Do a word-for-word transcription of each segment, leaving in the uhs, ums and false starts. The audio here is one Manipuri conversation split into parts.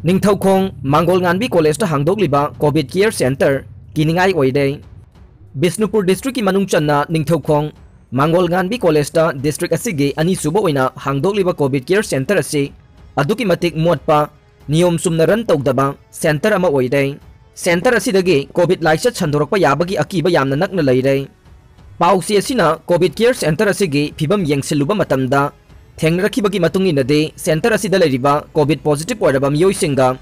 ꯅꯤꯡꯊꯧꯈꯣꯡ ꯃꯥꯡꯒꯣꯜ ꯉꯥꯟꯕꯤ ꯀꯣꯂꯦꯖꯇ ꯍꯥꯡꯗꯣꯛꯂꯤꯕ ꯀꯣꯚꯤꯗ ꯀꯤꯌꯔ ꯁꯦꯟꯇꯔ ꯀꯤꯅꯤꯡꯉꯥꯏ ꯑꯣꯏꯔꯦ꯫ ꯕꯤꯁꯅꯨꯄꯨꯔ ꯗꯤꯁꯇ꯭ꯔꯤꯛꯀꯤ ꯃꯅꯨꯡ ꯆꯟꯅ ꯅꯤꯡꯊꯧꯈꯣꯡ ꯃꯥꯡꯒꯣꯜ ꯉꯥꯟꯕꯤ ꯀꯣꯂꯦꯖꯇ ꯗꯤꯁꯇ꯭ꯔꯤꯛ ꯑꯁꯤꯒꯤ ꯑꯅꯤꯁꯨꯕ ꯑꯣꯏꯅ ꯍꯥꯡꯗꯣꯛꯂꯤꯕ ꯀꯣꯚꯤꯗ ꯀꯤꯌꯔ ꯁꯦꯟꯇꯔ ꯑꯁꯤ ꯑꯗꯨꯛꯀꯤ ꯃꯇꯤꯛ ꯃꯣꯠꯄ, ꯅꯤꯌꯣꯝ ꯆꯨꯝꯅ ꯔꯟ ꯇꯧꯗꯕ ꯁꯦꯟꯇꯔ ꯑꯃ ꯑꯣꯏꯔꯦ꯫ ꯁꯦꯟꯇꯔ ꯑꯁꯤꯗꯒꯤ ꯀꯣꯚꯤꯗ ꯂꯥꯏꯆꯠ ꯁꯟꯗꯣꯔꯛꯄ ꯌꯥꯕꯒꯤ ꯑꯀꯤꯕ ꯌꯥꯝꯅ ꯅꯛꯅ ꯂꯩꯔꯦ꯫ ꯄꯥꯎꯆꯦ ꯑꯁꯤꯅ ꯀꯣꯚꯤꯗ ꯀꯤꯌꯔ ꯁꯦꯟꯇꯔ ꯑꯁꯤꯒꯤ ꯐꯤꯕꯝ ꯌꯦꯡꯁꯤꯜꯂꯨꯕ ꯃꯇꯝꯗ ꯊꯦꯡꯅꯔꯛꯈꯤꯕꯒꯤ ꯃꯇꯨꯡ ꯏꯟꯅꯗꯤ, ꯁꯦꯟꯇꯔ ꯑꯁꯤꯗ ꯂꯩꯔꯤꯕ ꯀꯣꯚꯤꯗ ꯄꯣꯖꯤꯇꯤꯚ ꯑꯣꯏꯔꯕ ꯃꯤꯑꯣꯏꯁꯤꯡꯒ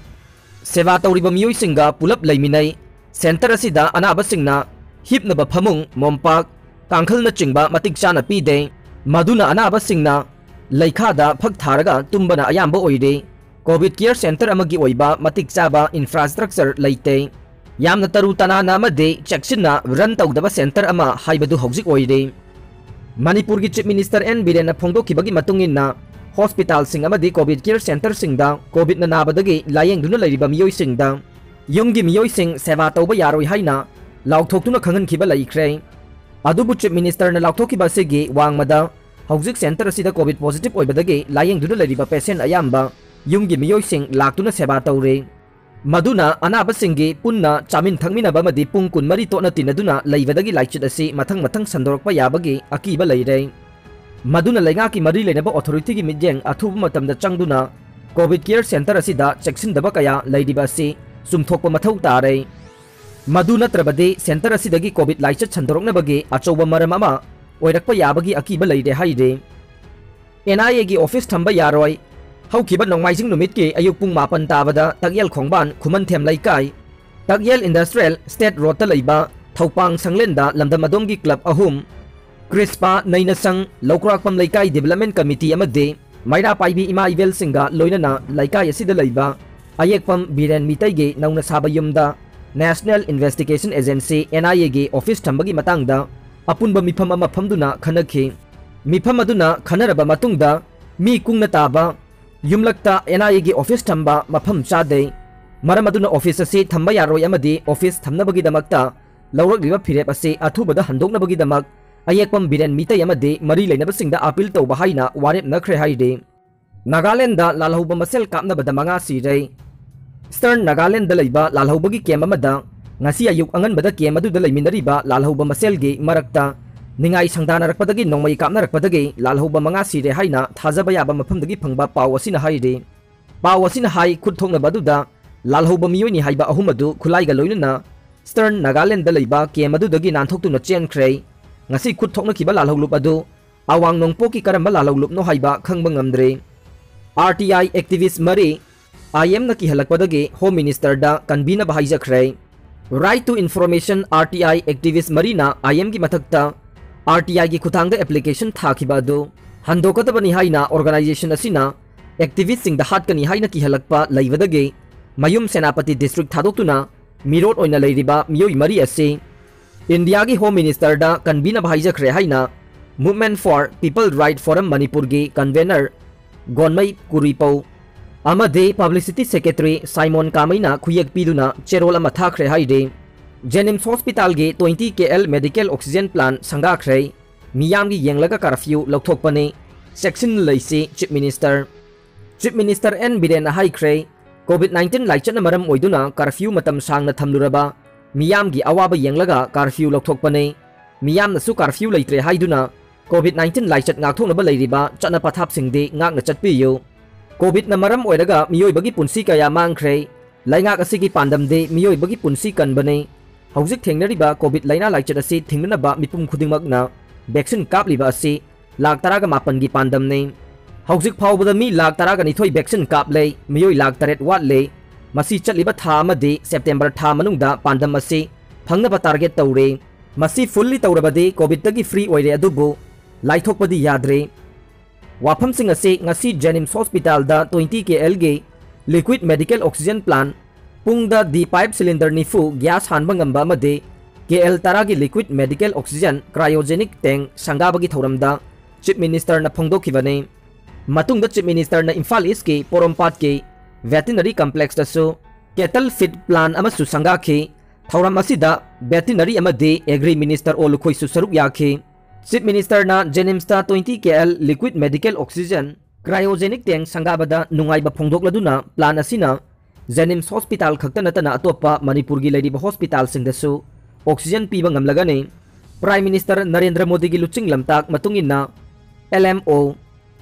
ꯁꯦꯕꯥ ꯇꯧꯔꯤꯕ ꯃꯤꯑꯣꯏꯁꯤꯡꯒ ꯄꯨꯂꯞ ꯂꯩꯃꯤꯟꯅꯩ꯫ ꯁꯦꯟꯇꯔ ꯑꯁꯤꯗ ꯑꯅꯥꯕꯁꯤꯡꯅ ꯍꯤꯞꯅꯕ ꯐꯃꯨꯡ, ꯃꯣꯝꯄꯥꯛ, ꯀꯥꯡꯈꯜꯅꯆꯤꯡꯕ ꯃꯇꯤꯛ ꯆꯥꯅ ꯄꯤꯗꯦ꯫ ꯃꯗꯨꯅ ꯑꯅꯥꯕꯁꯤꯡꯅ ꯂꯩꯈꯥꯗ ꯐꯛ ꯊꯥꯔꯒ ꯇꯨꯝꯕꯅ ꯑꯌꯥꯝꯕ ꯑꯣꯏꯔꯦ꯫ ꯀꯣꯚꯤꯗ ꯀꯤꯌꯔ ꯁꯦꯟꯇꯔ ꯑꯃꯒꯤ ꯑꯣꯏꯕ ꯃꯇꯤꯛ ꯆꯥꯕ ꯏꯟꯐ꯭ꯔꯥꯁ꯭ꯇ꯭ꯔꯛꯆꯔ ꯂꯩꯇꯦ꯫ ꯌꯥꯝꯅ ꯇꯔꯨ ꯇꯅꯥꯟꯅ ꯑꯃꯗꯤ ꯆꯦꯛꯁꯤꯟꯅ ꯔꯟ ꯇꯧꯗꯕ ꯁꯦꯟꯇꯔ ꯑꯃ ꯍꯥꯏꯕꯗꯨ ꯍꯧꯖꯤꯛ ꯑꯣꯏꯔꯦ꯫ ꯃꯅꯤꯄꯨꯔꯒꯤ ꯆꯤꯐ ꯃꯤꯅꯤꯁꯇꯔ ꯑꯦꯟ ꯕꯤꯔꯦꯟꯅ ꯐꯣꯡꯗꯣꯛꯈꯤꯕꯒꯤ ꯃꯇꯨꯡ ꯏꯟꯅ, ꯍꯣꯁꯄꯤꯇꯥꯜꯁꯤꯡ ꯑꯃꯗꯤ ꯀꯣꯚꯤꯗ ꯀꯤꯌꯔ ꯁꯦꯟꯇꯔꯁꯤꯡꯗ ꯀꯣꯚꯤꯗꯅ ꯅꯥꯕꯗꯒꯤ ꯂꯥꯌꯦꯡꯗꯨꯅ ꯂꯩꯔꯤꯕ ꯃꯤꯑꯣꯏꯁꯤꯡꯗ ꯌꯨꯝꯒꯤ ꯃꯤꯑꯣꯏꯁꯤꯡ ꯁꯦꯕꯥ ꯇꯧꯕ ꯌꯥꯔꯣꯏ ꯍꯥꯏꯅ ꯂꯥꯎꯊꯣꯛꯇꯨꯅ ꯈꯪꯍꯟꯈꯤꯕ ꯂꯩꯈ꯭ꯔꯦ꯫ ꯑꯗꯨꯕꯨ ꯆꯤꯐ ꯃꯤꯅꯤꯁꯇꯔꯅ ꯂꯥꯎꯊꯣꯛꯈꯤꯕ ꯑꯁꯤꯒꯤ ꯋꯥꯡꯃꯗ ꯍꯧꯖꯤꯛ ꯁꯦꯟꯇꯔ ꯑꯁꯤꯗ ꯀꯣꯚꯤꯗ ꯄꯣꯖꯤꯇꯤꯚ ꯑꯣꯏꯕꯗꯒꯤ ꯂꯥꯌꯦꯡꯗꯨꯅ ꯂꯩꯔꯤꯕ ꯄꯦꯁꯦꯟ ꯑꯌꯥꯝꯕ ꯌꯨꯝꯒꯤ ꯃꯤꯑꯣꯏꯁꯤꯡ ꯂꯥꯛꯇꯨꯅ ꯁꯦꯕꯥ ꯇꯧꯔꯦ꯫ ꯃꯗꯨꯅ ꯑꯅꯥꯕꯁꯤꯡꯒꯤ ꯄꯨꯟꯅ ꯆꯥꯃꯤꯟ ꯊꯛꯃꯤꯟꯅꯕ ꯑꯃꯗꯤ ꯄꯨꯡ ꯀꯨꯟꯃꯔꯤ ꯇꯣꯠꯅ ꯇꯤꯟꯅꯗꯨꯅ ꯂꯩꯕꯗꯒꯤ ꯂꯥꯏꯆꯠ ꯑꯁꯤ ꯃꯊꯪ ꯃꯊꯪ ꯁꯟꯗꯣꯔꯛꯄ ꯌꯥꯕꯒꯤ ꯑꯀꯤꯕ ꯂꯩꯔꯦ꯫ ꯃꯗꯨꯅ ꯂꯩꯉꯥꯛꯀꯤ ꯃꯔꯤ ꯂꯩꯅꯕ ꯑꯣꯊꯣꯔꯤꯇꯤꯒꯤ ꯃꯤꯠꯌꯦꯡ ꯑꯊꯨꯕ ꯃꯇꯝꯗ ꯆꯪꯗꯨꯅ ꯀꯣꯚꯤꯗ ꯀꯤꯌꯔ ꯁꯦꯟꯇꯔ ꯑꯁꯤꯗ ꯆꯦꯛꯁꯤꯟꯗꯕ ꯀꯌꯥ ꯂꯩꯔꯤꯕ ꯑꯁꯤ ꯆꯨꯝꯊꯣꯛꯄ ꯃꯊꯧ ꯇꯥꯔꯦ꯫ ꯃꯗꯨ ꯅꯠꯇ꯭ꯔꯕꯗꯤ ꯁꯦꯟꯇꯔ ꯑꯁꯤꯗꯒꯤ ꯀꯣꯚꯤꯗ ꯂꯥꯏꯆꯠ ꯁꯟꯗꯣꯔꯛꯅꯕꯒꯤ ꯑꯆꯧꯕ ꯃꯔꯝ ꯑꯃ ꯑꯣꯏꯔꯛꯄ ꯌꯥꯕꯒꯤ ꯑꯀꯤꯕ ꯂꯩꯔꯦ ꯍꯥꯏꯔꯤ꯫ ꯑꯦꯟ ꯑꯥꯏ ꯑꯦꯒꯤ ꯑꯣꯐꯤꯁ ꯊꯝꯕ ꯌꯥꯔꯣꯏ꯫ ꯍꯧꯈꯤꯕ ꯅꯣꯡꯃꯥꯏꯖꯤꯡ ꯅꯨꯃꯤꯠꯀꯤ ꯑꯌꯨꯛ ꯄꯨꯡ ꯃꯥꯄꯟ ꯇꯥꯕꯗ ꯇꯥꯛꯌꯦꯜ ꯈꯣꯡꯕꯥꯟ ꯈꯨꯃꯟꯊꯦꯝ ꯂꯩꯀꯥꯏ, ꯇꯥꯛꯌꯦꯜ ꯏꯟꯗꯁꯇ꯭ꯔꯤꯌꯦꯜ ꯁ꯭ꯇꯦꯠ ꯔꯣꯗꯇ ꯂꯩꯕ ꯊꯧꯄꯥꯡ ꯁꯪꯂꯦꯟꯗ ꯂꯝꯗꯝ ꯑꯗꯣꯝꯒꯤ ꯀ꯭ꯂꯕ ꯑꯍꯨꯝ, ꯀ꯭ꯔꯤꯁꯄꯥ, ꯅꯩꯅꯁꯪ, ꯂꯧꯀ꯭ꯔꯥꯛꯄꯝ ꯂꯩꯀꯥꯏ ꯗꯤꯕꯦꯂꯞꯃꯦꯟ ꯀꯃꯤꯇꯤ ꯑꯃꯗꯤ ꯃꯩꯔꯥ ꯄꯥꯏꯕꯤ ꯏꯃꯥ ꯏꯕꯦꯜꯁꯤꯡꯒ ꯂꯣꯏꯅꯅ ꯂꯩꯀꯥꯏ ꯑꯁꯤꯗ ꯂꯩꯕ ꯑꯌꯦꯛꯄꯝ ꯕꯤꯔꯦꯟ ꯃꯤꯇꯩꯒꯤ ꯅꯧꯅ ꯁꯥꯕ ꯌꯨꯝꯗ ꯅꯦꯁꯅꯦꯜ ꯏꯟꯚꯦꯁꯇꯤꯒꯦꯁꯟ ꯑꯦꯖꯦꯟꯁꯤ, ꯑꯦꯟ ꯑꯥꯏ ꯑꯦꯒꯤ ꯑꯣꯐꯤꯁ ꯊꯝꯕꯒꯤ ꯃꯇꯥꯡꯗ ꯑꯄꯨꯟꯕ ꯃꯤꯐꯝ ꯑꯃ ꯐꯝꯗꯨꯅ ꯈꯟꯅꯈꯤ꯫ ꯃꯤꯐꯝ ꯑꯗꯨꯅ ꯈꯟꯅꯔꯕ ꯃꯇꯨꯡꯗ ꯃꯤ ꯀꯨꯡꯅ ꯇꯥꯕ ꯌꯨꯝꯂꯛꯇ ꯑꯦꯟ ꯑꯥꯏ ꯑꯦꯒꯤ ꯑꯣꯐꯤꯁ ꯊꯝꯕ ꯃꯐꯝ ꯆꯥꯗꯦ꯫ ꯃꯔꯝ ꯑꯗꯨꯅ ꯑꯣꯐꯤꯁ ꯑꯁꯤ ꯊꯝꯕ ꯌꯥꯔꯣꯏ ꯑꯃꯗꯤ ꯑꯣꯐꯤꯁ ꯊꯝꯅꯕꯒꯤꯗꯃꯛꯇ ꯂꯧꯔꯛꯂꯤꯕ ꯐꯤꯔꯦꯞ ꯑꯁꯤ ꯑꯊꯨꯕꯗ ꯍꯟꯗꯣꯛꯅꯕꯒꯤꯗꯃꯛ ꯑꯌꯦꯛꯄꯝ ꯕꯤꯔꯦꯟ ꯃꯤꯇꯩ ꯑꯃꯗꯤ ꯃꯔꯤ ꯂꯩꯅꯕꯁꯤꯡꯗ ꯑꯥꯄꯤꯜ ꯇꯧꯕ ꯍꯥꯏꯅ ꯋꯥꯔꯦꯞꯅꯈ꯭ꯔꯦ ꯍꯥꯏꯔꯤ꯫ ꯅꯥꯒꯥꯂꯦꯟꯗ ꯂꯥꯜꯍꯧꯕ ꯃꯁꯦꯜ ꯀꯥꯞꯅꯕꯗ ꯃꯉꯥ ꯁꯤꯔꯦ꯫ Eastern Nagaland ꯗ ꯂꯩꯕ ꯂꯥꯜꯍꯧꯕꯒꯤ ꯀꯦꯝ ꯑꯃꯗ ꯉꯁꯤ ꯑꯌꯨꯛ ꯑꯉꯟꯕꯗ ꯀꯦꯝ ꯑꯗꯨꯗ ꯂꯩꯃꯤꯟꯅꯔꯤꯕ ꯂꯥꯜꯍꯧꯕ ꯃꯁꯦꯜꯒꯤ ꯃꯔꯛꯇ ꯅꯤꯡꯉꯥꯏ ꯁꯪꯗꯥꯅꯔꯛꯄꯗꯒꯤ ꯅꯣꯡꯃꯩ ꯀꯥꯞꯅꯔꯛꯄꯗꯒꯤ ꯂꯥꯜꯍꯧꯕ ꯃꯉꯥ ꯁꯤꯔꯦ ꯍꯥꯏꯅ ꯊꯥꯖꯕ ꯌꯥꯕ ꯃꯐꯝꯗꯒꯤ ꯐꯪꯕ ꯄꯥꯎ ꯑꯁꯤꯅ ꯍꯥꯏꯔꯤ꯫ ꯄꯥꯎ ꯑꯁꯤꯅ ꯍꯥꯏ, ꯈꯨꯠ ꯊꯣꯛꯅꯕ ꯑꯗꯨꯗ ꯂꯥꯜꯍꯧꯕ ꯃꯤꯑꯣꯏꯅꯤ ꯍꯥꯏꯕ ꯑꯍꯨꯝ ꯑꯗꯨ ꯈꯨꯠꯂꯥꯏꯒ ꯂꯣꯏꯅꯅ Eastern Nagaland ꯗ ꯂꯩꯕ ꯀꯦꯝ ꯑꯗꯨꯗꯒꯤ ꯅꯥꯟꯊꯣꯛꯇꯨꯅ ꯆꯦꯟꯈ꯭ꯔꯦ꯫ ꯉꯁꯤ ꯈꯨꯠ ꯊꯣꯛꯅꯈꯤꯕ ꯂꯥꯜꯍꯧꯂꯨꯞ ꯑꯗꯨ ꯑꯋꯥꯡ ꯅꯣꯡꯄꯣꯛꯀꯤ ꯀꯔꯝꯕ ꯂꯥꯜꯍꯧꯂꯨꯞꯅꯣ ꯍꯥꯏꯕ ꯈꯪꯕ ꯉꯝꯗ꯭ꯔꯤ꯫ ꯑꯥꯔ ꯇꯤ ꯑꯥꯏ ꯑꯦꯛꯇꯤꯚꯤꯁ ꯃꯔꯤ ꯑꯥꯏ ꯑꯦꯝꯅ ꯀꯤꯍꯜꯂꯛꯄꯗꯒꯤ ꯍꯣꯝ ꯃꯤꯅꯤꯁꯇꯔꯗ ꯀꯟꯕꯤꯅꯕ ꯍꯥꯏꯖꯈ꯭ꯔꯦ꯫ Right to Information, R T I activist ꯃꯔꯤꯅ ꯑꯥꯏ ꯑꯦꯝꯒꯤ ꯃꯊꯛꯇ ꯑꯥꯔ ꯇꯤ ꯑꯥꯏꯒꯤ ꯈꯨꯠꯊꯥꯡꯗ ꯑꯦꯄ꯭ꯂꯤꯀꯦꯁꯟ ꯊꯥꯈꯤꯕ ꯑꯗꯨ ꯍꯟꯗꯣꯛꯀꯗꯕꯅꯤ ꯍꯥꯏꯅ ꯑꯣꯔꯒꯅꯥꯏꯖꯦꯁꯟ ꯑꯁꯤꯅ ꯑꯦꯛꯇꯤꯚꯤꯁꯁꯤꯡꯗ ꯍꯥꯠꯀꯅꯤ ꯍꯥꯏꯅ ꯀꯤꯍꯜꯂꯛꯄ ꯂꯩꯕꯗꯒꯤ ꯃꯌꯨꯝ ꯁꯦꯅꯥꯄꯇꯤ ꯗꯤꯁꯇ꯭ꯔꯤꯛ ꯊꯥꯗꯣꯛꯇꯨꯅ ꯃꯤꯔꯣꯠ ꯑꯣꯏꯅ ꯂꯩꯔꯤꯕ ꯃꯤꯑꯣꯏ ꯃꯔꯤ ꯑꯁꯤ ꯏꯟꯗꯤꯌꯥꯒꯤ ꯍꯣꯝ ꯃꯤꯅꯤꯁꯇꯔꯗ ꯀꯟꯕꯤꯅꯕ ꯍꯥꯏꯖꯈ꯭ꯔꯦ ꯍꯥꯏꯅ Movement for People Right Forum ꯃꯅꯤꯄꯨꯔꯒꯤ ꯀꯟꯚꯦꯅꯔ ꯒꯣꯟꯃꯩ ꯀꯨꯔꯤꯄꯧ ꯑꯃꯗꯤ ꯄꯕ꯭ꯂꯤꯁꯤꯇꯤ ꯁꯦꯀ꯭ꯔꯦꯇꯔꯤ ꯁꯥꯏꯃꯣꯟ ꯀꯥꯃꯩꯅ ꯈꯨꯌꯦꯛ ꯄꯤꯗꯨꯅ ꯆꯦꯔꯣꯜ ꯑꯃ ꯊꯥꯈ꯭ꯔꯦ ꯍꯥꯏꯔꯤ꯫ ꯖꯦꯅꯤꯝꯁ ꯍꯣꯁꯄꯤꯇꯥꯜꯒꯤ twenty K L medical oxygen plant ꯁꯪꯒꯥꯈ꯭ꯔꯦ꯫ ꯃꯤꯌꯥꯝꯒꯤ ꯌꯦꯡꯂꯒ ꯀꯔꯐ꯭ꯌꯨ ꯂꯧꯊꯣꯛꯄꯅꯤ꯫ ꯆꯦꯛꯁꯤꯟꯅ ꯂꯩꯁꯤ, chief minister. Chief minister N ꯕꯤꯔꯦꯟꯅ ꯍꯥꯏꯈ꯭ꯔꯦ, ꯀꯣꯚꯤꯗ nineteen ꯂꯥꯏꯆꯠꯅ ꯃꯔꯝ ꯑꯣꯏꯗꯨꯅ ꯀꯔꯐ꯭ꯌꯨ ꯃꯇꯝ ꯁꯥꯡꯅ ꯊꯝꯂꯨꯔꯕ ꯃꯤꯌꯥꯝꯒꯤ ꯑꯋꯥꯕ ꯌꯦꯡꯂꯒ ꯀꯔꯐ꯭ꯌꯨ ꯂꯧꯊꯣꯛꯄꯅꯤ꯫ ꯃꯤꯌꯥꯝꯅꯁꯨ ꯀꯔꯐ꯭ꯌꯨ ꯂꯩꯇ꯭ꯔꯦ ꯍꯥꯏꯗꯨꯅ ꯀꯣꯚꯤꯗ nineteen ꯂꯥꯏꯆꯠ ꯉꯥꯛꯊꯣꯛꯅꯕ ꯂꯩꯔꯤꯕ ꯆꯠꯅ ꯄꯊꯥꯞꯁꯤꯡꯗꯤ ꯉꯥꯛꯅ ꯆꯠꯄꯤꯌꯨ꯫ ꯀꯣꯚꯤꯗꯅ ꯃꯔꯝ ꯑꯣꯏꯔꯒ ꯃꯤꯑꯣꯏꯕꯒꯤ ꯄꯨꯟꯁꯤ ꯀꯌꯥ ꯃꯥꯡꯈ꯭ꯔꯦ꯫ ꯂꯩꯉꯥꯛ ꯑꯁꯤꯒꯤ ꯄꯥꯟꯗꯝꯗꯤ ꯃꯤꯑꯣꯏꯕꯒꯤ ꯄꯨꯟꯁꯤ ꯀꯟꯕꯅꯤ꯫ ꯍꯧꯖꯤꯛ ꯊꯦꯡꯅꯔꯤꯕ ꯀꯣꯚꯤꯗ ꯂꯥꯏꯅꯥ ꯂꯥꯏꯆꯠ ꯑꯁꯤ ꯊꯤꯡꯅꯅꯕ ꯃꯤꯄꯨꯝ ꯈꯨꯗꯤꯡꯃꯛꯅ ꯚꯦꯛꯁꯤꯟ ꯀꯥꯞꯂꯤꯕ ꯑꯁꯤ ꯂꯥꯈ ꯇꯔꯥꯒ ꯃꯥꯄꯟꯒꯤ ꯄꯥꯟꯗꯝꯅꯤ꯫ ꯍꯧꯖꯤꯛ ꯐꯥꯎꯕꯗ ꯃꯤ ꯂꯥꯈ ꯇꯔꯥꯒ ꯅꯤꯊꯣꯏ ꯚꯦꯛꯁꯤꯟ ꯀꯥꯞꯂꯦ, ꯃꯤꯑꯣꯏ ꯂꯥꯈ ꯇꯔꯦꯠ ꯋꯥꯠꯂꯦ꯫ ꯃꯁꯤ ꯆꯠꯂꯤꯕ ꯊꯥ ꯑꯃꯗꯤ ꯁꯦꯞꯇꯦꯝꯕꯔ ꯊꯥ ꯃꯅꯨꯡꯗ ꯄꯥꯟꯗꯝ ꯑꯁꯤ ꯐꯪꯅꯕ ꯇꯥꯔꯒꯦꯠ ꯇꯧꯔꯦ꯫ ꯃꯁꯤ ꯐꯨꯜꯂꯤ ꯇꯧꯔꯕꯗꯤ ꯀꯣꯚꯤꯗꯇꯒꯤ ꯐ꯭ꯔꯤ ꯑꯣꯏꯔꯦ, ꯑꯗꯨꯕꯨ ꯂꯥꯏꯊꯣꯛꯄꯗꯤ ꯌꯥꯗ꯭ꯔꯦ꯫ ꯋꯥꯐꯝꯁꯤꯡ ꯑꯁꯤ ꯉꯁꯤ ꯖꯦꯅꯤꯝꯁ ꯍꯣꯁꯄꯤꯇꯥꯜꯗ twenty K Lꯒꯤ liquid medical oxygen plant, ꯄꯨꯡꯗ D pipe cylinder ꯅꯤꯐꯨ ꯒ꯭ꯌꯥꯁ ꯍꯥꯟꯕ ꯉꯝꯕ ꯑꯃꯗꯤ K L ꯇꯔꯥꯒꯤ liquid medical oxygen cryogenic tank ꯁꯪꯒꯥꯕꯒꯤ ꯊꯧꯔꯝꯗ ꯆꯤꯐ ꯃꯤꯅꯤꯁꯇꯔꯅ ꯐꯣꯡꯗꯣꯛꯈꯤꯕꯅꯤ꯫ ꯃꯇꯨꯡꯗ ꯆꯤꯐ ꯃꯤꯅꯤꯁꯇꯔꯅ ꯏꯝꯐꯥꯜ ꯏꯁꯀꯤ ꯄꯣꯔꯣꯝꯄꯥꯠꯀꯤ ꯚꯦꯇꯤꯅꯔꯤ ꯀꯝꯄ꯭ꯂꯦꯛꯁꯇꯁꯨ cattle feed plant ꯑꯃꯁꯨ ꯁꯪꯒꯥꯈꯤ꯫ ꯊꯧꯔꯝ ꯑꯁꯤꯗ ꯚꯦꯇꯤꯅꯔꯤ ꯑꯃꯗꯤ ꯑꯦꯒ꯭ꯔꯤ ꯃꯤꯅꯤꯁꯇꯔ ꯑꯣ ꯂꯨꯈꯣꯏꯁꯨ ꯁꯔꯨꯛ ꯌꯥꯈꯤ꯫ ꯆꯤꯐ ꯃꯤꯅꯤꯁꯇꯔꯅ ꯖꯦꯅꯤꯝꯁꯇ twenty K L liquid medical oxygen cryogenic tank ꯁꯪꯒꯥꯕꯗ ꯅꯨꯡꯉꯥꯏꯕ ꯐꯣꯡꯗꯣꯛꯂꯗꯨꯅ plant ꯑꯁꯤꯅ ꯖꯦꯅꯤꯝꯁ ꯍꯣꯁꯄꯤꯇꯥꯜ ꯈꯛꯇ ꯅꯠꯇꯅ ꯑꯇꯣꯞꯄ ꯃꯅꯤꯄꯨꯔꯒꯤ ꯂꯩꯔꯤꯕ ꯍꯣꯁꯄꯤꯇꯥꯜꯁꯤꯡꯗꯁꯨ ꯑꯣꯛꯁꯤꯖꯟ ꯄꯤꯕ ꯉꯝꯂꯒꯅꯤ꯫ ꯄ꯭ꯔꯥꯏꯝ ꯃꯤꯅꯤꯁꯇꯔ ꯅꯔꯦꯟꯗ꯭ꯔ ꯃꯣꯗꯤꯒꯤ ꯂꯨꯆꯤꯡ ꯂꯝꯇꯥꯛ ꯃꯇꯨꯡ ꯏꯟꯅ, ꯑꯦꯜ ꯑꯦꯝ ꯑꯣ,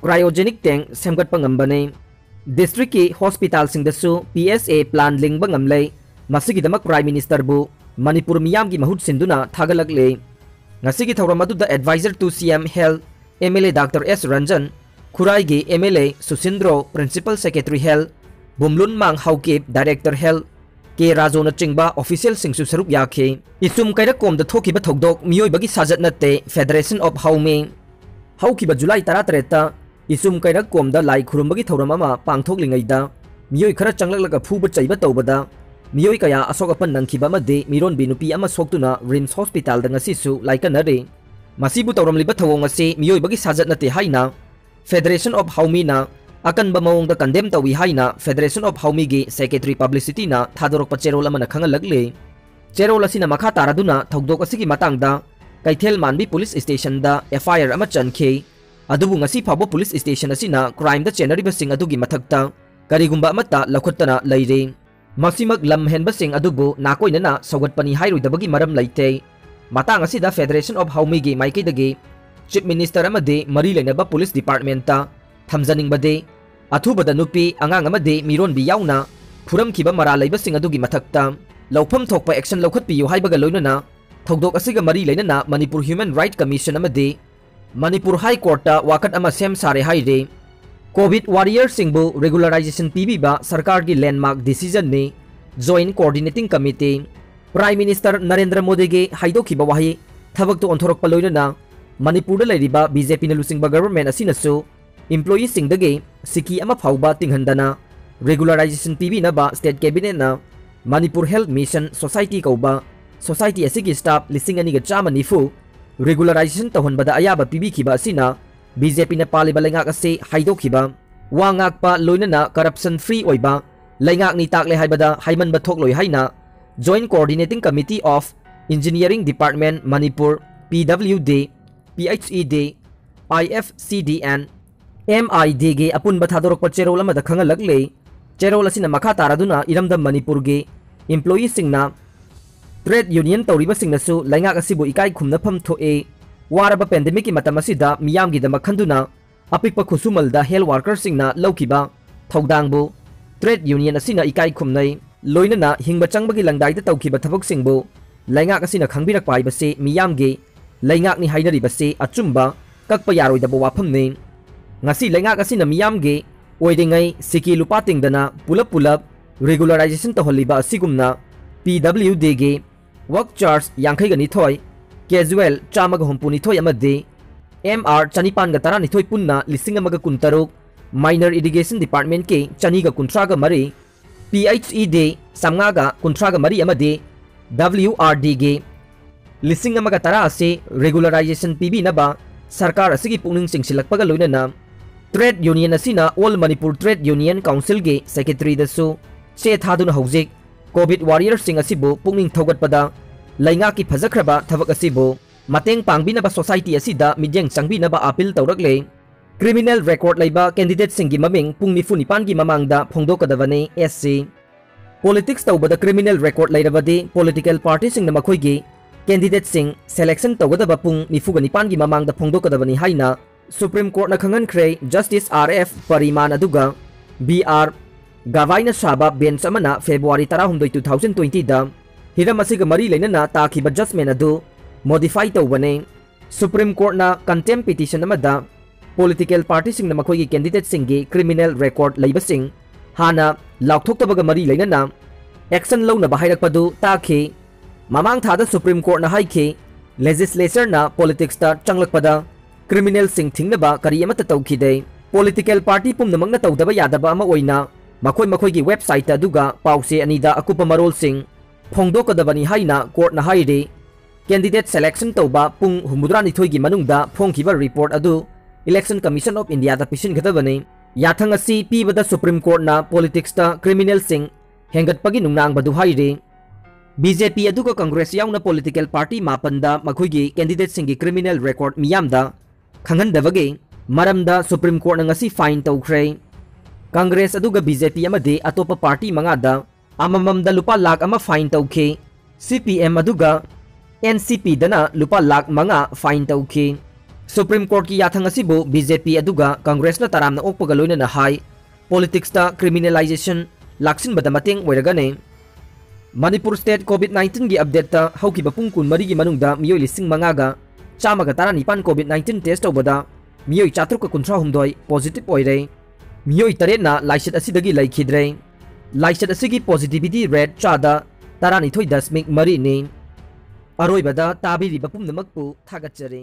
ꯀ꯭ꯔꯥꯏꯑꯣꯖꯦꯅꯤꯛ ꯇꯦꯡ ꯁꯦꯝꯒꯠꯄ ꯉꯝꯕꯅꯤ꯫ ꯗꯤꯁꯇ꯭ꯔꯤꯛꯀꯤ ꯍꯣꯁꯄꯤꯇꯥꯜꯁꯤꯡꯗꯁꯨ ꯄꯤ ꯑꯦꯁ ꯑꯦ ꯄ꯭ꯂꯥꯟ ꯂꯤꯡꯕ ꯉꯝꯂꯦ꯫ ꯃꯁꯤꯒꯤꯗꯃꯛ ꯄ꯭ꯔꯥꯏꯝ ꯃꯤꯅꯤꯁꯇꯔꯕꯨ ꯃꯅꯤꯄꯨꯔ ꯃꯤꯌꯥꯝꯒꯤ ꯃꯍꯨꯠ ꯁꯤꯟꯗꯨꯅ ꯊꯥꯒꯠꯂꯛꯂꯤ꯫ ꯉꯁꯤꯒꯤ ꯊꯧꯔꯝ ꯑꯗꯨꯗ Advisor to C M Health, M L A Doctor S Ranjan, ꯈꯨꯔꯥꯏꯒꯤ M L A ꯁꯨꯁꯤꯟꯗ꯭ꯔꯣ, Principal Secretary Health, ꯕꯨꯝꯂꯨꯟꯃꯥꯡ Haokip, Director Health, ꯀꯦ ꯔꯥꯖꯨꯅꯆꯤꯡꯕ ꯑꯣꯐꯤꯁꯤꯌꯦꯜꯁꯤꯡꯁꯨ ꯁꯔꯨꯛ ꯌꯥꯈꯤ꯫ ꯏꯆꯨꯝ ꯀꯩꯔꯛꯀꯣꯝꯗ ꯊꯣꯛꯈꯤꯕ ꯊꯧꯗꯣꯛ ꯃꯤꯑꯣꯏꯕꯒꯤ ꯁꯥꯖꯠ ꯅꯠꯇꯦ, Federation of Howmi꯫ ꯍꯧꯈꯤꯕ ꯖꯨꯂꯥꯏ ꯇꯔꯥꯇꯔꯦꯠꯇ ꯏꯆꯨꯝ ꯀꯩꯔꯛꯀꯣꯝꯗ ꯂꯥꯏ ꯈꯨꯔꯨꯝꯕꯒꯤ ꯊꯧꯔꯝ ꯑꯃ ꯄꯥꯡꯊꯣꯛꯂꯤꯉꯩꯗ ꯃꯤꯑꯣꯏ ꯈꯔ ꯆꯪꯂꯛꯂꯒ ꯐꯨꯕ ꯆꯩꯕ ꯇꯧꯕꯗ ꯃꯤꯑꯣꯏ ꯀꯌꯥ ꯑꯁꯣꯛ ꯑꯄꯟ ꯅꯪꯈꯤꯕ ꯑꯃꯗꯤ ꯃꯤꯔꯣꯟꯕꯤ ꯅꯨꯄꯤ ꯑꯃ ꯁꯣꯛꯇꯨꯅ ꯔꯤꯝꯁ ꯍꯣꯁꯄꯤꯇꯥꯜꯗ ꯉꯁꯤꯁꯨ ꯂꯥꯏꯀꯠꯅꯔꯤ꯫ ꯃꯁꯤꯕꯨ ꯇꯧꯔꯝꯂꯤꯕ ꯊꯧꯑꯣꯡ ꯑꯁꯤ ꯃꯤꯑꯣꯏꯕꯒꯤ ꯁꯥꯖꯠ ꯅꯠꯇꯦ ꯍꯥꯏꯅ Federation of Howmiꯅ ꯑꯀꯟꯕ ꯃꯑꯣꯡꯗ ꯀꯟꯗꯦꯝ ꯇꯧꯏ ꯍꯥꯏꯅ Federation of Howmiꯒꯤ Secretary Publicityꯅ ꯊꯥꯗꯣꯔꯛꯄ ꯆꯦꯔꯣꯜ ꯑꯃꯅ ꯈꯪꯍꯜꯂꯛꯂꯤ꯫ ꯆꯦꯔꯣꯜ ꯑꯁꯤꯅ ꯃꯈꯥ ꯇꯥꯔꯗꯨꯅ ꯊꯧꯗꯣꯛ ꯑꯁꯤꯒꯤ ꯃꯇꯥꯡꯗ ꯀꯩꯊꯦꯜ ꯃꯥꯟꯕꯤ ꯄꯨꯂꯤꯁ ꯁ꯭ꯇꯦꯁꯟꯗ F I R ꯑꯃ ꯆꯟꯈꯤ꯫ ꯑꯗꯨꯕꯨ ꯉꯁꯤ ꯐꯥꯎꯕ ꯄꯨꯂꯤꯁ ꯁ꯭ꯇꯦꯁꯟ ꯑꯁꯤꯅ ꯀ꯭ꯔꯥꯏꯝꯗ ꯆꯦꯟꯅꯔꯤꯕꯁꯤꯡ ꯑꯗꯨꯒꯤ ꯃꯊꯛꯇ ꯀꯔꯤꯒꯨꯝꯕ ꯑꯃꯠꯇ ꯂꯧꯈꯠꯇꯅ ꯂꯩꯔꯤ꯫ ꯃꯁꯤꯃꯛ ꯂꯝ ꯍꯦꯟꯕꯁꯤꯡ ꯑꯗꯨꯕꯨ ꯅꯥꯀꯣꯏꯅꯅ ꯁꯧꯒꯠꯄꯅꯤ ꯍꯥꯏꯔꯣꯏꯗꯕꯒꯤ ꯃꯔꯝ ꯂꯩꯇꯦ꯫ ꯃꯇꯥꯡ ꯑꯁꯤꯗ Federation of Howmiꯒꯤ ꯃꯥꯏꯀꯩꯗꯒꯤ Chief Minister ꯑꯃꯗꯤ ꯃꯔꯤ ꯂꯩꯅꯕ ꯄꯨꯂꯤꯁ ꯗꯤꯄꯥꯔꯠꯃꯦꯟꯇ ꯊꯝꯖꯅꯤꯡꯕꯗꯤ, ꯑꯊꯨꯕꯗ ꯅꯨꯄꯤ, ꯑꯉꯥꯡ ꯑꯃꯗꯤ ꯃꯤꯔꯣꯟꯕꯤ ꯌꯥꯎꯅ ꯐꯨꯔꯝꯈꯤꯕ ꯃꯔꯥꯜ ꯂꯩꯕꯁꯤꯡ ꯑꯗꯨꯒꯤ ꯃꯊꯛꯇ ꯂꯧꯐꯝ ꯊꯣꯛꯄ action ꯂꯧꯈꯠꯄꯤꯌꯨ ꯍꯥꯏꯕꯒ ꯂꯣꯏꯅꯅ ꯊꯧꯗꯣꯛ ꯑꯁꯤꯒ ꯃꯔꯤ ꯂꯩꯅꯅ ꯃꯅꯤꯄꯨꯔ Human Right Commission ꯑꯃꯗꯤ ꯃꯅꯤꯄꯨꯔ High Courtꯇ ꯋꯥꯀꯠ ꯑꯃ ꯁꯦꯝ ꯁꯥꯔꯦ ꯍꯥꯏꯔꯤ꯫ COVID warriorꯁꯤꯡꯕꯨ regularization ꯄꯤꯕꯤꯕ ꯁꯔꯀꯥꯔꯒꯤ landmark decisionꯅꯤ, Joint Coordinating Committee꯫ Prime Minister Narendra ꯃꯣꯗꯤꯒꯤ ꯍꯥꯏꯗꯣꯛꯈꯤꯕ ꯋꯥꯍꯩ ꯊꯕꯛꯇ ꯑꯣꯟꯊꯣꯔꯛꯄ ꯂꯣꯏꯅꯅ ꯃꯅꯤꯄꯨꯔꯗ ꯂꯩꯔꯤꯕ BJPꯅ ꯂꯨꯆꯤꯡꯕ government ꯑꯁꯤꯅꯁꯨ employeeꯁꯤꯡꯗꯒꯤ ꯁꯤꯀꯤ ꯑꯃ ꯐꯥꯎꯕ ꯇꯤꯡꯍꯟꯗꯅ regularization ꯄꯤꯕꯤꯅꯕ state cabinetꯅ Manipur Health Mission Society ꯀꯧꯕ society ꯑꯁꯤꯒꯤ staff ꯂꯤꯁꯤꯡ ꯑꯅꯤꯒ ꯆꯥꯝꯃ ꯅꯤꯐꯨ regularization ꯇꯧꯍꯟꯕꯗ ꯑꯌꯥꯕ ꯄꯤꯕꯤꯈꯤꯕ ꯑꯁꯤꯅ BJPꯅ ꯄꯥꯜꯂꯤꯕ ꯂꯩꯉꯥꯛ ꯑꯁꯤ ꯍꯥꯏꯗꯣꯛꯈꯤꯕ, ꯋꯥ ꯉꯥꯛꯄ ꯂꯣꯏꯅꯅ corruption free ꯑꯣꯏꯕ ꯂꯩꯉꯥꯛꯅꯤ ꯇꯥꯛꯂꯦ ꯍꯥꯏꯕꯗ ꯍꯥꯏꯃꯟꯕ ꯊꯣꯛꯂꯣꯏ ꯍꯥꯏꯅ Joint Coordinating Committee of Engineering Department Manipur, P W D, P H E D, I F C D and M I Dꯒꯤ ꯑꯄꯨꯟꯕ ꯊꯥꯗꯣꯔꯛꯄ ꯆꯦꯔꯣꯜ ꯑꯃꯗ ꯈꯪꯍꯜꯂꯛꯂꯤ꯫ ꯆꯦꯔꯣꯜ ꯑꯁꯤꯅ ꯃꯈꯥ ꯇꯥꯔꯗꯨꯅ ꯏꯔꯝꯗꯝ ꯃꯅꯤꯄꯨꯔꯒꯤ employeeꯁꯤꯡꯅ trade union ꯇꯧꯔꯤꯕꯁꯤꯡꯅꯁꯨ ꯂꯩꯉꯥꯛ ꯑꯁꯤꯕꯨ ꯏꯀꯥꯏ ꯈꯨꯝꯅꯐꯝ ꯊꯣꯛꯏ꯫ ꯋꯥꯔꯕ pandemicꯀꯤ ꯃꯇꯝ ꯑꯁꯤꯗ ꯃꯤꯌꯥꯝꯒꯤꯗꯃꯛ ꯈꯟꯗꯨꯅ ꯑꯄꯤꯛꯄ ꯈꯨꯠꯁꯨꯃꯜꯗ health workerꯁꯤꯡꯅ ꯂꯧꯈꯤꯕ ꯊꯧꯗꯥꯡꯕꯨ trade union ꯑꯁꯤꯅ ꯏꯀꯥꯏ ꯈꯨꯝꯅꯩ꯫ ꯂꯣꯏꯅꯅ ꯍꯤꯡꯕ ꯆꯪꯕꯒꯤ ꯂꯪꯗꯥꯏꯗ ꯇꯧꯈꯤꯕ ꯊꯕꯛꯁꯤꯡꯕꯨ ꯂꯩꯉꯥꯛ ꯑꯁꯤꯅ ꯈꯪꯕꯤꯔꯛꯄ ꯍꯥꯏꯕꯁꯤ ꯃꯤꯌꯥꯝꯒꯤ ꯂꯩꯉꯥꯛꯅꯤ ꯍꯥꯏꯅꯔꯤꯕꯁꯤ ꯑꯆꯨꯝꯕ, ꯀꯛꯄ ꯌꯥꯔꯣꯏꯗꯕ ꯋꯥꯐꯝꯅꯤ꯫ ꯉꯁꯤ ꯂꯩꯉꯥꯛ ꯑꯁꯤꯅ ꯃꯤꯌꯥꯝꯒꯤ ꯑꯣꯏꯔꯤꯉꯩ ꯁꯤꯀꯤ ꯂꯨꯄꯥ ꯇꯤꯡꯗꯅ ꯄꯨꯂꯞ ꯄꯨꯂꯞ regularization ꯇꯧꯍꯜꯂꯤꯕ ꯑꯁꯤꯒꯨꯝꯅ PWDꯒꯤ work charge ꯌꯥꯡꯈꯩꯒ ꯅꯤꯊꯣꯏ, casual ꯆꯥꯝꯃꯒ ꯍꯨꯝꯐꯨ ꯅꯤꯊꯣꯏ ꯑꯃꯗꯤ MR ꯆꯅꯤꯄꯥꯟꯒ ꯇꯔꯥꯅꯤꯊꯣꯏ ꯄꯨꯟꯅ ꯂꯤꯁꯤꯡ ꯑꯃꯒ ꯀꯨꯟꯇꯔꯨꯛ, Minor Irrigation Departmentꯀꯤ ꯆꯅꯤꯒ ꯀꯨꯟꯊ꯭ꯔꯥꯒ ꯃꯔꯤ, PHED ꯆꯥꯝꯃꯉꯥꯒ ꯀꯨꯟꯊ꯭ꯔꯥꯒ ꯃꯔꯤ ꯑꯃꯗꯤ WRDꯒꯤ ꯂꯤꯁꯤꯡ ꯑꯃꯒ ꯇꯔꯥ ꯑꯁꯤ regularization ꯄꯤꯕꯤꯅꯕ ꯁꯔꯀꯥꯔ ꯑꯁꯤꯒꯤ ꯄꯨꯛꯅꯤꯡ ꯆꯤꯡꯁꯤꯜꯂꯛꯄꯒ ꯂꯣꯏꯅꯅ trade union ꯑꯁꯤꯅ All Manipur Trade Union Councilꯒꯤ secretaryꯗꯁꯨ ꯆꯦ ꯊꯥꯗꯨꯅ ꯍꯧꯖꯤꯛ COVID warriorꯁꯤꯡ ꯑꯁꯤꯕꯨ ꯄꯨꯛꯅꯤꯡ ꯊꯧꯒꯠꯄꯗ ꯂꯩꯉꯥꯛꯀꯤ ꯐꯖꯈ꯭ꯔꯕ ꯊꯕꯛ ꯑꯁꯤꯕꯨ ꯃꯇꯦꯡ ꯄꯥꯡꯕꯤꯅꯕ society ꯑꯁꯤꯗ ꯃꯤꯠꯌꯦꯡ ꯆꯪꯕꯤꯅꯕ appeal ꯇꯧꯔꯛꯂꯦ꯫ Criminal record ꯂꯩꯕ candidateꯁꯤꯡꯒꯤ ꯃꯃꯤꯡ ꯄꯨꯡ ꯅꯤꯐꯨ ꯅꯤꯄꯥꯟꯒꯤ ꯃꯃꯥꯡꯗ ꯐꯣꯡꯗꯣꯛꯀꯗꯕꯅꯤ꯫ SC꯫ Politics ꯇꯧꯕꯗ criminal record ꯂꯩꯔꯕꯗꯤ political partyꯁꯤꯡꯅ ꯃꯈꯣꯏꯒꯤ candidateꯁꯤꯡ selection ꯇꯧꯒꯗꯕ ꯄꯨꯡ ꯅꯤꯐꯨꯒ ꯅꯤꯄꯥꯟꯒꯤ ꯃꯃꯥꯡꯗ ꯐꯣꯡꯗꯣꯛꯀꯗꯕꯅꯤ ꯍꯥꯏꯅ Supreme Courtꯅ ꯈꯪꯍꯟꯈ꯭ꯔꯦ꯫ Justice R F Pariman ꯑꯗꯨꯒ B R Gavaiꯅ ꯁꯥꯕ bench ꯑꯃꯅ February ꯇꯔꯥꯍꯨꯝꯗꯣꯏ, two thousand twentyꯗ ꯍꯤꯔꯝ ꯑꯁꯤꯒ ꯃꯔꯤ ꯂꯩꯅꯅ ꯇꯥꯈꯤꯕ judgment ꯑꯗꯨ modify ꯇꯧꯕꯅꯤ꯫ Supreme Courtꯅ contempt petition ꯑꯃꯗ political partyꯁꯤꯡꯅ ꯃꯈꯣꯏꯒꯤ candidateꯁꯤꯡꯒꯤ criminal record ꯂꯩꯕꯁꯤꯡ ꯍꯥꯟꯅ ꯂꯥꯎꯊꯣꯛꯇꯕꯒ ꯃꯔꯤ ꯂꯩꯅꯅ action ꯂꯧꯅꯕ ꯍꯥꯏꯔꯛꯄꯗꯨ ꯇꯥꯈꯤ꯫ ꯃꯃꯥꯡ ꯊꯥꯗ Supreme Courtꯅ ꯍꯥꯏꯈꯤ, legislatureꯅ politicsꯇ ꯆꯪꯂꯛꯄꯗ criminalꯁꯤꯡ ꯊꯤꯡꯅꯕ ꯀꯔꯤ ꯑꯃꯠꯇ ꯇꯧꯈꯤꯗꯦ꯫ Political party ꯄꯨꯝꯅꯃꯛꯅ ꯇꯧꯗꯕ ꯌꯥꯗꯕ ꯑꯃ ꯑꯣꯏꯅ ꯃꯈꯣꯏ ꯃꯈꯣꯏꯒꯤ website ꯑꯗꯨꯒ ꯄꯥꯎꯆꯦ ꯑꯅꯤꯗ ꯑꯀꯨꯞꯄ ꯃꯔꯣꯜꯁꯤꯡ ꯐꯣꯡꯗꯣꯛꯀꯗꯕꯅꯤ ꯍꯥꯏꯅ courtꯅ ꯍꯥꯏꯔꯤ꯫ Candidate selection ꯇꯧꯕ ꯄꯨꯡ ꯍꯨꯝꯐꯨꯇꯔꯥꯅꯤꯊꯣꯏꯒꯤ ꯃꯅꯨꯡꯗ ꯐꯣꯡꯈꯤꯕ report ꯑꯗꯨ Election Commission of Indiaꯗ ꯄꯤꯁꯤꯟꯒꯗꯕꯅꯤ꯫ ꯌꯥꯊꯪ ꯑꯁꯤ ꯄꯤꯕꯗ Supreme Courtꯅ politicsꯇ criminalꯁꯤꯡ ꯍꯦꯟꯒꯠꯄꯒꯤ ꯅꯨꯡꯅꯥꯡꯕꯗꯨ ꯍꯥꯏꯔꯤ꯫ BJP ꯑꯗꯨꯒ Congress ꯌꯥꯎꯅ political party ꯃꯥꯄꯟꯗ ꯃꯈꯣꯏꯒꯤ candidateꯁꯤꯡꯒꯤ criminal record ꯃꯤꯌꯥꯝꯗ ꯈꯪꯍꯟꯗꯕꯒꯤ ꯃꯔꯝꯗ Supreme Courtꯅ ꯉꯁꯤ fine ꯇꯧꯈ꯭ꯔꯦ꯫ ꯀꯪꯒ꯭ꯔꯦꯁ ꯑꯗꯨꯒ ꯕꯤ ꯖꯦ ꯄꯤ ꯑꯃꯗꯤ ꯑꯇꯣꯞꯄ ꯄꯥꯔꯇꯤ ꯃꯉꯥꯗ ꯑꯃꯃꯝꯗ ꯂꯨꯄꯥ ꯂꯥꯈ ꯑꯃ ꯐꯥꯏꯟ ꯇꯧꯈꯤ꯫ ꯁꯤ ꯄꯤ ꯑꯦꯝ ꯑꯗꯨꯒ ꯑꯦꯟ ꯁꯤ ꯄꯤꯗꯅ ꯂꯨꯄꯥ ꯂꯥꯈ ꯃꯉꯥ ꯐꯥꯏꯟ ꯇꯧꯈꯤ꯫ ꯁꯨꯄ꯭ꯔꯤꯝ ꯀꯣꯔꯠꯀꯤ ꯌꯥꯊꯪ ꯑꯁꯤꯕꯨ ꯕꯤ ꯖꯦ ꯄꯤ ꯑꯗꯨꯒ ꯀꯪꯒ꯭ꯔꯦꯁꯅ ꯇꯔꯥꯝꯅ ꯑꯣꯛꯄꯒ ꯂꯣꯏꯅꯅ ꯍꯥꯏ, ꯄꯣꯂꯤꯇꯤꯛꯁꯇ ꯀ꯭ꯔꯤꯃꯤꯅꯦꯂꯥꯏꯖꯦꯁꯟ ꯂꯥꯛꯁꯤꯟꯕꯗ ꯃꯇꯦꯡ ꯑꯣꯏꯔꯒꯅꯤ꯫ ꯃꯅꯤꯄꯨꯔ ꯁ꯭ꯇꯦꯠ ꯀꯣꯚꯤꯗ ꯅꯥꯏꯟꯇꯤꯟꯒꯤ ꯑꯞꯗꯦꯠꯇ ꯍꯧꯈꯤꯕ ꯄꯨꯡ ꯀꯨꯟꯃꯔꯤꯒꯤ ꯃꯅꯨꯡꯗ ꯃꯤꯑꯣꯏ ꯂꯤꯁꯤꯡ ꯃꯉꯥꯒ ꯆꯥꯝꯃꯒ ꯇꯔꯥꯅꯤꯄꯥꯟ ꯀꯣꯚꯤꯗ ꯅꯥꯏꯟꯇꯤꯟ ꯇꯦꯁ ꯇꯧꯕꯗ ꯃꯤꯑꯣꯏ ꯆꯥꯇ꯭ꯔꯨꯛꯀ ꯀꯨꯟꯊ꯭ꯔꯥꯍꯨꯝꯗꯣꯏ ꯄꯣꯖꯤꯇꯤꯚ ꯑꯣꯏꯔꯦ꯫ ꯃꯤꯑꯣꯏ ꯇꯔꯦꯠꯅ ꯂꯥꯏꯆꯠ ꯑꯁꯤꯗꯒꯤ ꯂꯩꯈꯤꯗ꯭ꯔꯦ꯫ ꯂꯥꯏꯆꯠ ꯑꯁꯤꯒꯤ ꯄꯣꯖꯤꯇꯤꯚꯤꯇꯤ ꯔꯦꯠ ꯆꯥꯗ ꯇꯔꯥꯅꯤꯊꯣꯏ ꯗꯁꯃꯤꯛ ꯃꯔꯤꯅꯤ꯫ ꯑꯔꯣꯏꯕꯗ ꯇꯥꯕꯤꯔꯤꯕ ꯄꯨꯝꯅꯃꯛꯄꯨ ꯊꯥꯒꯠꯆꯔꯤ꯫